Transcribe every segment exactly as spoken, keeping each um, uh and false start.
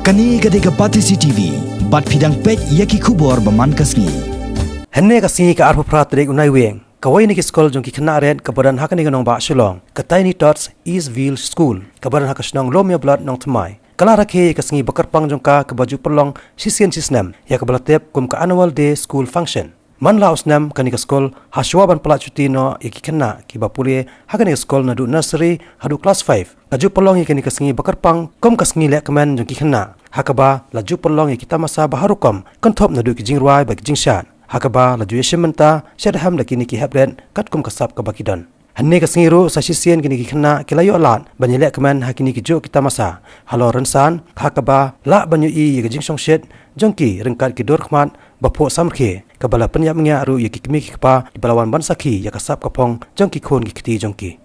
Kane ka dei ka Batesi T V, bad phi dang peit ïa ki khubor ba man ka sngi. Hynne ka sngi ka arphew phra tarik u Naiwieng, kawei na ki skul jong ki khynnah rit kaba don ha kane ka nongbah Shillong, ka Tiny Tots East Village School, kaba don ha ka shnong Lawmyablot Nongthymmai, ka la rakhe ïa ka sngi bakyrpang jong ka kaba ju pynlong shisien shisnem, ïa kaba la tip kum ka Annual Day School Function. Man la u snem, kane ka skul ha shuwa ban pyllait shuti noh ïa ki khynnah kiba pule ha kane ka skul naduh nursery haduh class five, ka ju pynlong ïa kane ka sngi bakyrpang kum ka sngi lehkmen jong ki khynnah, ha kaba la ju pynlong ïa ki tamasa ba har rukom, kynthup naduh ki jingrwai bad ki jingshad, ha kaba la ju ïashim bynta shaddhem da kine ki heprit katkum ka sap kaba ki don. Hynne ka sngi ruh, sa shisien kine ki khynnah ki la ïoh lad ban ïalehkmen ha kine ki juh ki tamasa halor rynsan, ha kaba lah ban ïohi ïa ka jingshongshit jong ki ryngkat ki dur khmat baphuh samrkhie, kaba la pynïap ngiah ruh ïa ki kmie ki kpa kiba la wan ban sakhi ïa ka sap ka phong jong ki khun ki kti jong ki.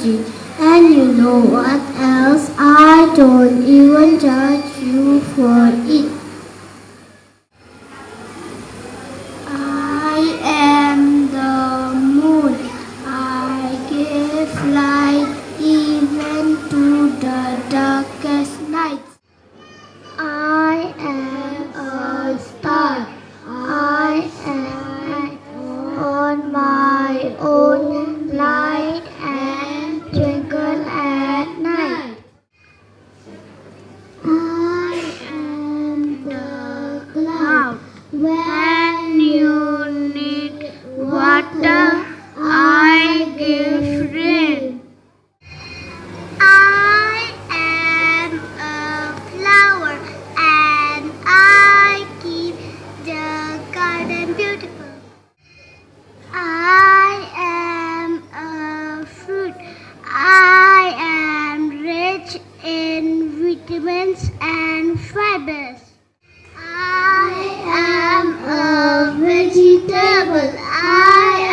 And you know what else? I don't even judge you for it. I am the moon. I give light even to the darkest nights. I am a star. I am on my own light and twinkle at night. I am the cloud. When you need water, I give rain. I am a flower and I keep the garden beautiful. I am a fruit. I am rich in vitamins and fibers. I am a vegetable. I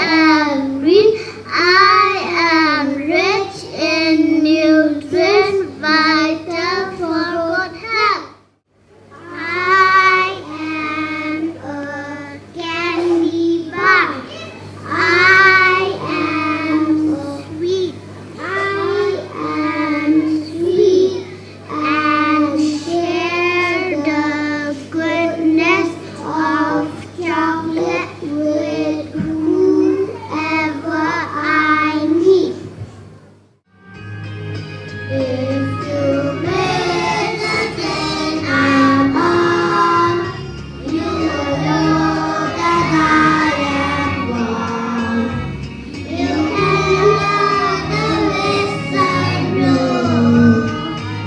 am green. I am rich in nutrients vital for good health. I am a candy bar. I am sweet. I am sweet and share the goodness of chocolate with whoever I meet. If you bring a thing above, you will know that I am God. You can hear the whistle blow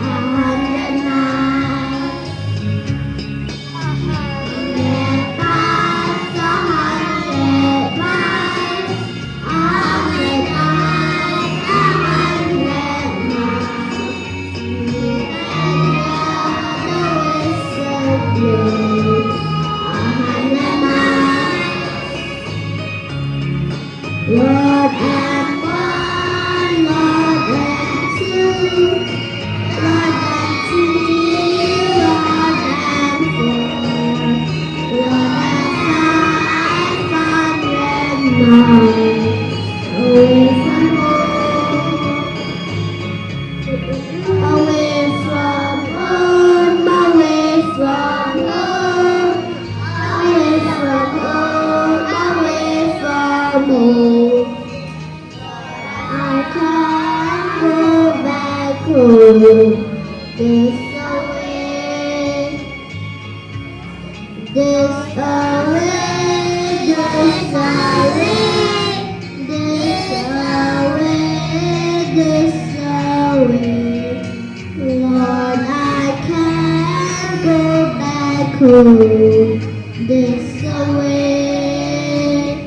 a hundred miles. A hundred miles, a hundred miles, a hundred miles, a hundred miles. You can hear the whistle blow a hundred miles. Lord, I'm one, Lord, I'm two, Lord, I'm three, Lord, I'm four, Lord, I'm five, Lord, I'm nine. Away from home. Away from home, away from home, away from home, away from home. I can't go back home. This away. This away, this away, this away, this away. Lord, I can't go back home. This away.